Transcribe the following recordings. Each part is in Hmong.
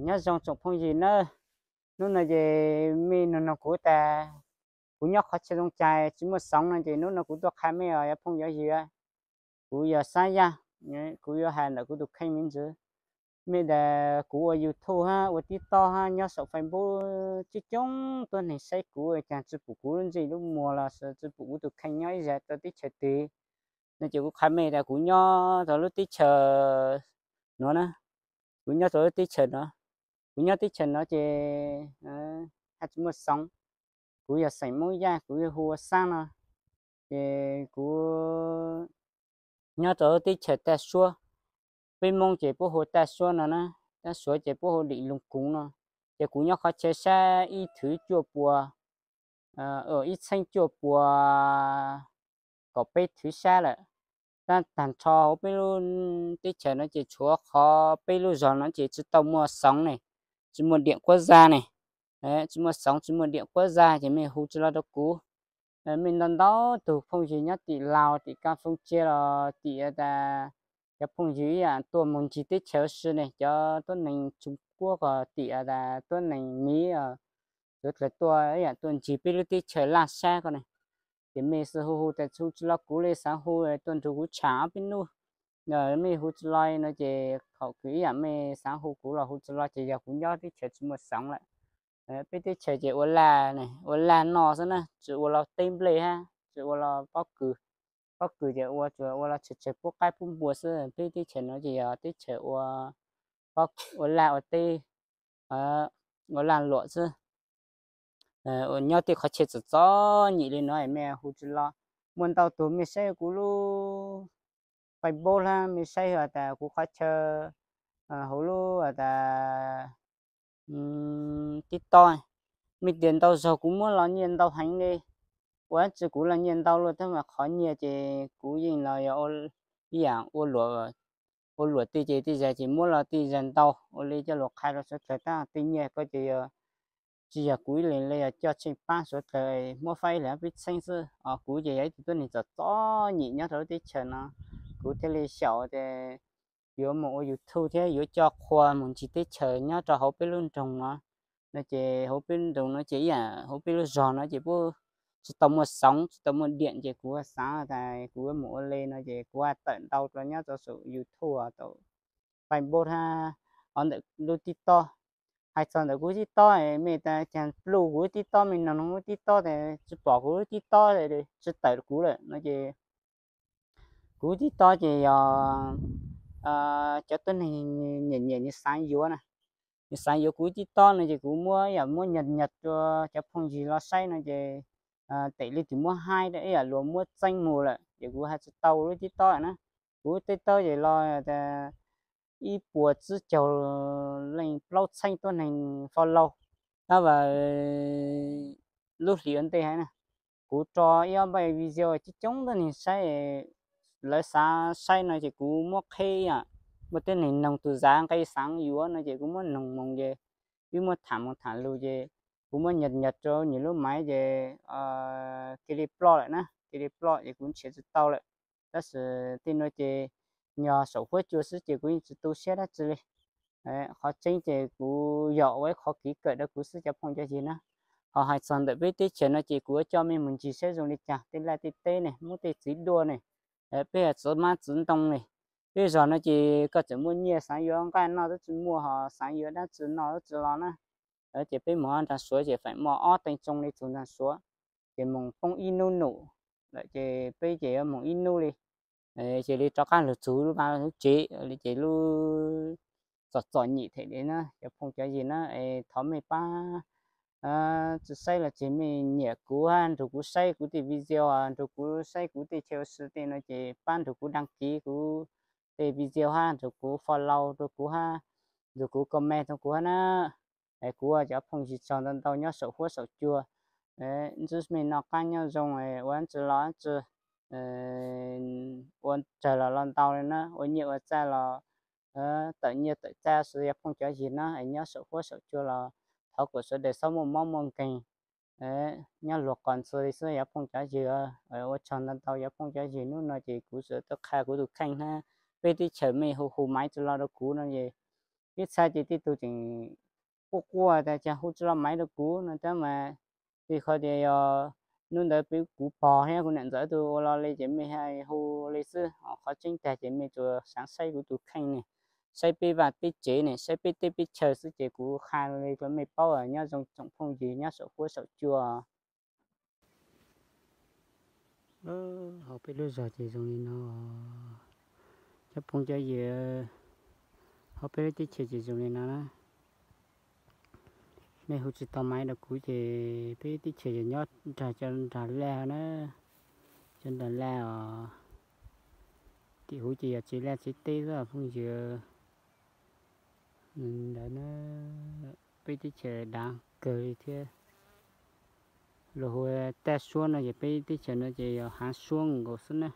Nyob zoo tsoom phooj ywg nawb, hnub no ces mej nug nug kuv tas kuv nyob qhov chaw zoo cas tsis muaj xoov no ces hnub no kuv tuaj qha mej os cov phooj cov ywg. Kuv yog Xab Yaj, kuv yuav hais ntawm kuv tus kheej me ntsis. Mej tas kuv ua YouTube hab ua TikTok hab nyob saum Facebook coob coob tuab neeg saib kuv caag tsis pum kuv lub ntsej lub muag los tsis pum kuv tus kheej nyob ib zag rau teb chaws twg no ces kuv qha mej tas kuv nyob rau lub teb chaws nuav na, kuv nyob rau lub teb chaws nuav, kuv nyob teb chaws nuav ces hab tsis muaj xoov. Kuv yog xeem Moob Yaj, kuv yog hu ua Xab no, ces kuv nyob rau lub teb chaws Taj Suab. Peb Moob ces puab hu Taj Suab no na, Taj Suab ces puab hu Dim Loos Kuv no. Ces kuv nyob qhov chaw sab ib thwv cuaj puas, ib txheeb cuaj puas kaum peb thwv sab lawm. Tab tag nrho hauv peb lub teb chaws no ces tshuav qhov peb lub zog no ces tsis tau muaj xoov ne, tsis muaj diam quab zag ne, tsis muaj xoov tsis muaj diam quab zag ces mej hu tsis los rau kuv. Mej ntau ntau tug phooj ywg nyob tim Laus tim Kas Foos Cia los tim tas cov phooj ywg ib yam tuaj mus ncig teb chaws si ne, cov tuab neeg Tsuas Kuab ko tim tas tuab neeg Miv, suav dlawg tuaj ib yam tuaj ncig peb lub teb chaws laj sab ko ne. Ces mej xav hu hu tas hu tsis los kuv li, xav hu tuaj nrug kuv tsham ob peb nub. Mej hu tsis los no ces thaum kws ib yam mej xav hu kuv los hu tsis los ces yog kuv nyob teb chaws tsis muaj xoov lawm. Peb teb chaws ces ua laj, ua laj noj xwb na, tsis ua los teb nplej hab tsis ua los pob kws. Pob kws ces ua tsuas ua los tsawg tsawg pub qaib pub npua xwb. Peb teb chaws no ces yog teb chaws ua laj ua teb, ua laj luam xwb. Nyob tej qhov chaw txom txom nyem li no mej hu tsis los. Muaj ntau tug mej saib kuv lub Facebook hab mej saib has tas kuv qhov chaw hauv lub has tas TikTok, mej tias ntau zaug kuv muab los nyiaj ntau heev li. Ua dab tsi kuv los nyiaj ntau luaj tab mas qhov nyiaj ces kuv yeej los yog ib yam ua luam tej ces tej zag ces muab los tej zag ntau. Ua li coj lus qha rau suav dlawg tab tej nyiaj ko ces yog tsis yog kuv ib leeg li, yog coj tsheej paab suav dlawg muab faib ib leeg ob peb txheeb xwb. Kuv ces yog ib tug tuab neeg txom txom nyem nyob rau lub teb chaws no, kuv thiaj li xyaum tas yuav mus ua YouTube thiab yuav coj qhua mus ncig teb chaws nyob rau hauv peb lub nroog no. No ces hauv peb lub nroog no ces ib yam hauv peb lub zog no ces puab tsis tau muaj xoov tsis tau muaj diam ces kuv xaav tas kuv yuav mus ua li no ces kuv tawm ntau rau nyob rau saum YouTube, Facebook hab ntawm lub TikTok. Hais txog ntawm kuv TikTok, mej tas caag pluj kuv TikTok, mej noog kuv TikTok tas tsis pom kuv TikTok, tsis tawm kuv lawm no ces kuv TikTok ces yog cov tuab neeg nyiam nyiam nyias xaav yuav na, nyias xaav yuav kuv TikTok no ces kuv muab yam muab nyas nyas rua cov phooj ywg los saib no ces tes leej twg muab haib ib yam luag muab txeeb mus lawm ces kuv hais tsis tau lub TikTok na. Kuv TikTok ces los tas ib puas tsib caug leej plaub txheeb tuab neeg follow. Tab sis lub hlis ua ntej hais na, kuv tso ib ob npaij video coob coob tuab neeg saib, lawv xav saib no ces kuv muab qheb yom, muaj tuab neeg noog tus zav nqe xaav yuav no ces kuv muab noog moog ces wb muab tham moog tham lug ces kuv muab nyas nyas rau nyias lub maiv ces cia li ploj lawm na, cia li ploj ces kuv nrhiav tsis tau lawm. Tab sis tej nuav ces yog saum huab cua xwb ces kuv yeej tsis tu siab dab tsi li. Qhov tseeb ces kuv yog ua ib qhov kev kawm rau kuv xwb cov phooj cov ywg na. Ho hais txog ntawm peb teb chaws no ces kuv yuav coj mej mus ncig saib zoo li cas, tej laj tej teb ne, muaj tej txiv duaj ne, peb yog txiv mab txiv ntoo ne. Peb zog no ces koj txawm muaj nyiaj xaav yuav nqaj noj twb tsis muaj, ho xaav yuav dab tsi noj twb tsis los na. Ces peb mus nraag Suav ces feem muaj ob teev tsoo li txug nraag Suav, ces moog poob ib nub num lawm ces peb ces yuav moog ib nub li, cia li rov qaab lug txug lub vaj lub tsev li ces lub txom txom nyem them li na cov phooj cov ywg na. Thov mej pab tsi saib los tseg mej nyiam kuv hab nrug kuv saib kuv tej video, nrug kuv saib kuv tej chaw ua si tej no ces pab nrug kuv đăng ký kuv tej video hab nrug kuv follow rau kuv hab nrug kuv comment rau kuv hab na. Kuv cov phooj ywg tsaug ntau ntau nyob saum huab saum cua, ntsib mej noj qab nyob zoo, ua dab tsi los dab tsi, ua tsawg los los ntau li na, ua nyiaj ua txaij los tawm nyiaj tawm txaij xwb cov phooj cov ywg na. Nyob saum huab saum cua los thov kom sawv daws txhob muaj mob muaj nkeeg, nyob luag qos ntxhw li xwb cov phooj cov ywg. Ua tsaug ntau ntau cov phooj cov ywg, hnub no ces kuv tsuas tuaj qha kuv tus kheej hab peb teb chaws mej hu hu maiv tsi los rau kuv no ces Ib txha ces tej tug tseem quaj quaj tas cas hu tsis los maiv rau kuv no tab mas, vim qhov tias yog hnub ntawd peb kuv pog thiab kuv niam ntxawm tus ua los li ces mej hu li xwb, qhov tseeb tag ces mej tsuas xaav saib kuv tus kheej ne, saib peb vaj peb tsev ne, saib peb teb peb chaw xwb ces kuv qha li rau mej paub nyob zoo tsoom phooj ywg nyob saum huab saum cua. Hauv peb lub zog ces zoo li no, cov phooj cov ywg, hauv peb lub teb chaws ces zoo li no na. Mej hu tsis tau maiv rau kuv ces peb teb chaws yog nyob nrag cov nrag laj na, cov nrag laj os. Tim huv ces yog tsev laj tsev teb xwb phooj ywg. Ntawd na, peb teb chaws dav kawg li thiab. Luag hu taj suab no ces peb teb chaws no ces yog haav suab nkaus xwb na,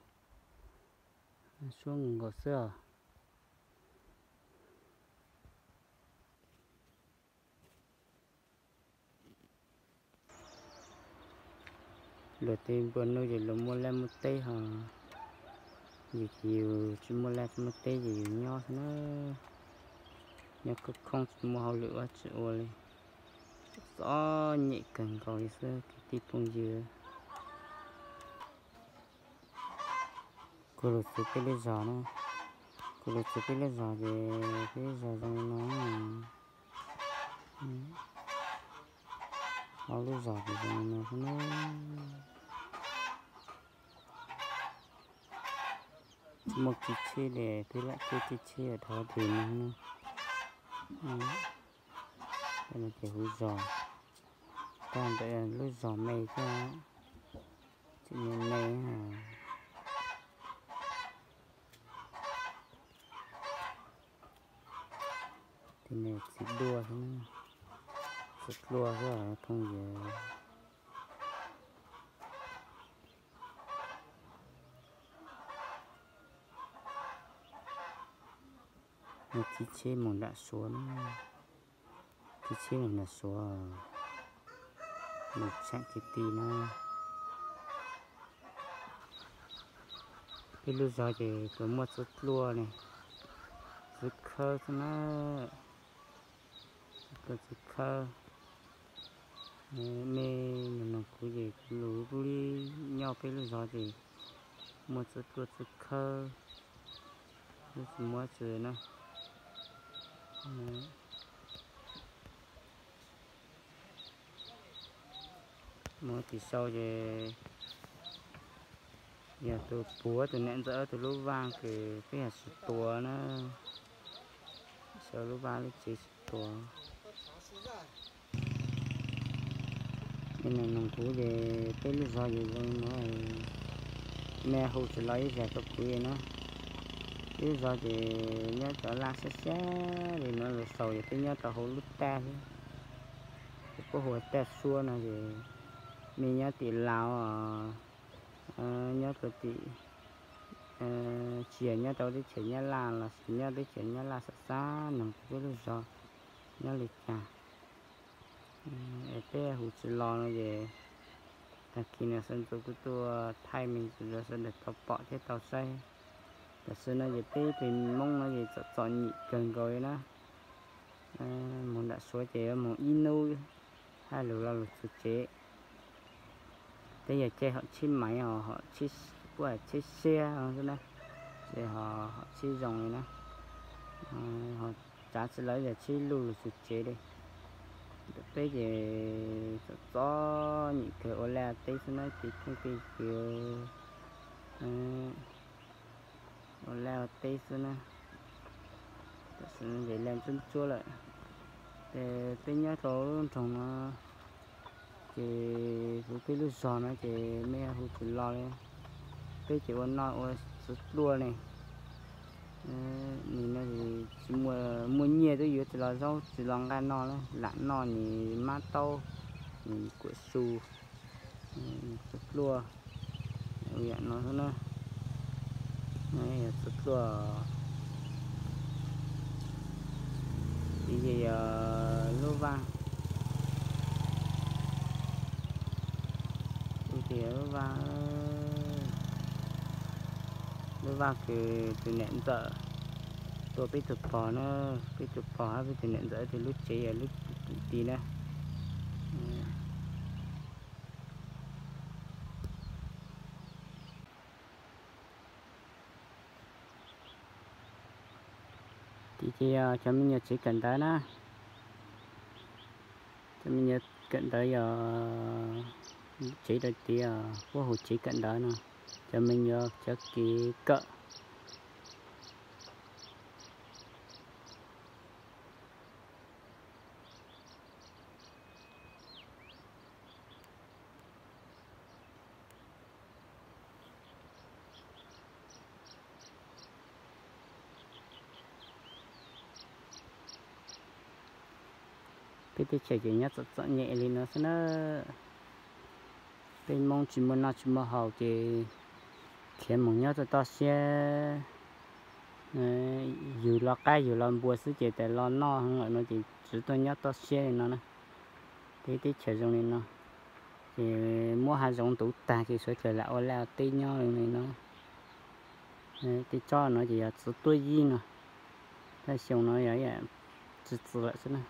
suab nkaus xwb os. Luag tej nplua nuj ces luag muaj laj muaj teb ho, yus ces yus tsis muaj laj tsis muaj teb ces yus nyob xwb na, nyob khoob khoob tsis muaj hauj lwm ua tsis ua li, txom nyem kawg nkaus li xwb kwv tij phooj ywg. Kuv lug txug peb lub zog na, kuv lug txug peb lub zog ces peb lub zog zoo li no. Ob lub zog ces zoo li no xwb na. Tsis muaj kev tsheb li, peb lam caij kev tsheb dhau tim no na. Ces huv zos, tag ntawd lub zog me thiab, tseem me me. Tej no txiv duaj xwb, txiv duaj xwb phooj ywg. Kev tsheb mus nram Suav na, kev tsheb mus nram Suav, mus tseem kwv tij na. Peb lub zog ces tsuas muaj txiv duaj ne, txiv khawb xwb na, txiv duaj txiv khawb. Nej noog kuv ces kuv lug lub li nyob peb lub zog ces muaj txiv duaj txiv khawb, lub tsis muaj tsi na. Mus tim sau ces yog tus puag tus niam ntxawm tus lub vaj kws peb yog tsis tuav na, sau lub vaj lub tsev tsis tuav. Nej noog kuv ces peb lub zog ces zoo no, nej hu tsis los ib zag rau kuv li na. Peb lub zog ces nyob cov laj siab siab li no los xaus ces peb nyob rau hauv lub taj xwb. Ces puab hu ua taj suab no ces nej nyob tim Laus, nyob rau tim, tsis yog nyob rau teb chaws Nyab Laj los sis nyob teb chaws Nyab Laj xav xav noog kuv peb lub zog nyob li cas. Es peb hu tsis los no ces tag kis no sawv ntxuv kuv tuaj thaij me ntsis rau sawv daws tau pom thiab tau saib. Tam sim no ces peb pem Moob no ces txom txom nyem kawg nkaus li na. Mus nram Suav ces yuav mus ib hnub, hab lug los lug txug tsev. Peb yog caij hom tsheb maiv os, hom tsheb, puab tsheb siab xwb na, ces ho hom tsheb zoo li na. Ho tsav tsi lawv yog tsheb luj lug txug tsev li. Peb ces txom txom nyem kawg ua laj teb xwb na ces phooj ywg, ua laj ua teb xwb na. Tam sim no ces laj ntsuab ntsuab lawm. Ces peb nyob rau lub nroog no ces huv peb lub zog no ces mej hu tsis los li. Peb ces ua noj ua txiv duaj ne, nim no tsis muaj, muaj nyiaj twb yuav tsis los zaub tsis los nqaij noj na, lam noj nim mab taub, nim kuam su, txiv duaj, ua yam no xwb na. Yog txiv duaj, ib yam yog lub vaj, ib yam yog lub vaj, lub vaj kws tus niam ntxawm Tuaj peb tus pog na, peb tus pog hab peb tus niam ntxawm tus lub tsev yog lub tim tid na. Tim ces yog cov me nyuam tsev kawm ntawv na. Cov me nyuam kawm ntawv yog tsev rau tid os, puab hu tsev kawm ntawv no. Cov me nyuam cov kev kawm. Peb teb chaws ces nyob txom txom nyem li no xwb na. Peb Moob tsis muaj noj tsis muaj haus ces khiav mus nyob toj toj siab. Yug los qaib yug los npua xwb ces tas los noj lawm no ces tsuas tuaj nyob toj siab li no na. Peb teb chaws zoo li no, ces muab hav zoov ntuv tag ces sawv dlawg lam ua liaj ua teb nyob li no. Tej tsob no ces yog txiv tuaj yib no, tab xyoo no yog txiv txiv lawm xwb na.